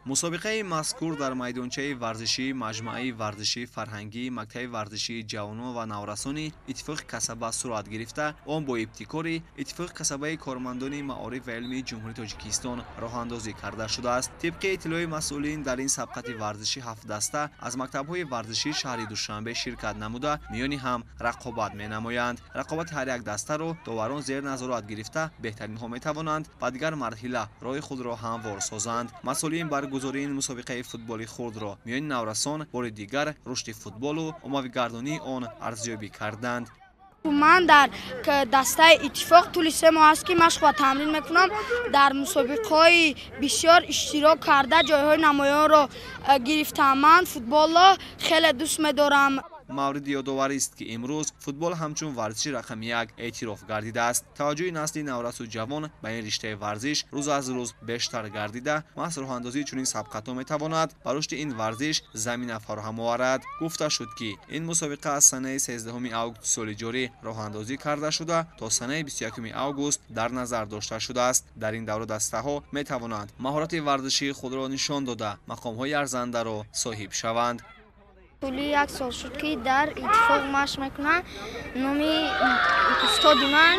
Мусобиқаи мазкур дар майдончаи варзишии маҷмӯаи варзишии фарҳангии мактаби варзишии ҷавонон ва наврасони Иттифоқи Касаба сурат гирифта, он бо ибтикори Иттифоқи Касабаи кормандони маориф ва илми Ҷумҳурии Тоҷикистон роҳандозӣ карда шудааст. Тибқи иттилои масъулин, дар ин сабқати варзишӣ 7 даста аз мактабҳои варзишии шаҳри Душанбе ширкат намуда, миёни ҳам рақобат менамоянд. Рақобати ҳар як дастаро доварон зер назорат гирифта, беҳтаринҳо метавонанд ба дигар марҳила роҳи худро ҳамвор созанд. Масъулин баргузории ин мусобиқаи футболи хурдро миёни наврасон бори дигар рушди футболу оммавигардонии он арзёбӣ карданд. Ман дар дастаи Иттифоқ тӯли 3 моҳ аст, ки машқ ва тамрин мекунам. Дар мусобиқаҳои бисёр иштирок карда, ҷойҳои намоёнро гирифтам. Ман футболро хеле дӯст медорам. Мавриди ёдоварист, ки имрӯз футбол ҳамчун варзиши рақами 1 эътироф гардидааст. Таваҷҷӯҳи насли наврасу ҷавон ба ин риштаи варзиш рӯз аз рӯз бештар гардида, маҳз роҳандозии чунин сабқатҳо метавонад ба рушди ин варзиш замина фароҳам оварад. Гуфта шуд, ки ин мусобиқа аз санаи 13 август соли ҷорӣ роҳандозӣ карда шуда, то санаи 21 август дар назар дошта шудааст. Дар ин давра дастаҳо метавонанд маҳорати варзишии худро нишон дода, мақомҳои арзандаро соҳиб шаванд. Тӯли 1 сол шуд, ки дар Иттифоқ машқ мекунам. Номи устоди ман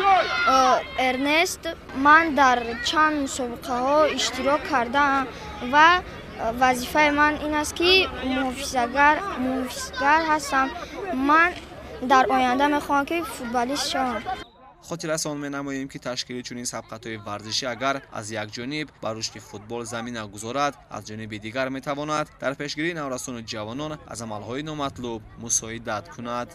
Эрнест. Ман дар чанд мусобиқаҳо иштирок кардаам ва вазифаи ман ин аст, ки муҳофизгар ҳастам. Ман дар оянда мехоҳам, ки футболист шавам. Хотиррасон менамоем, ки ташкили чунин сабқатҳои варзишӣ агар аз як ҷониб ба рушди футбол замина гузорад, аз ҷониби дигар метавонад дар пешгирии наврасону ҷавонон аз амалҳои номатлуб мусоидат кунад.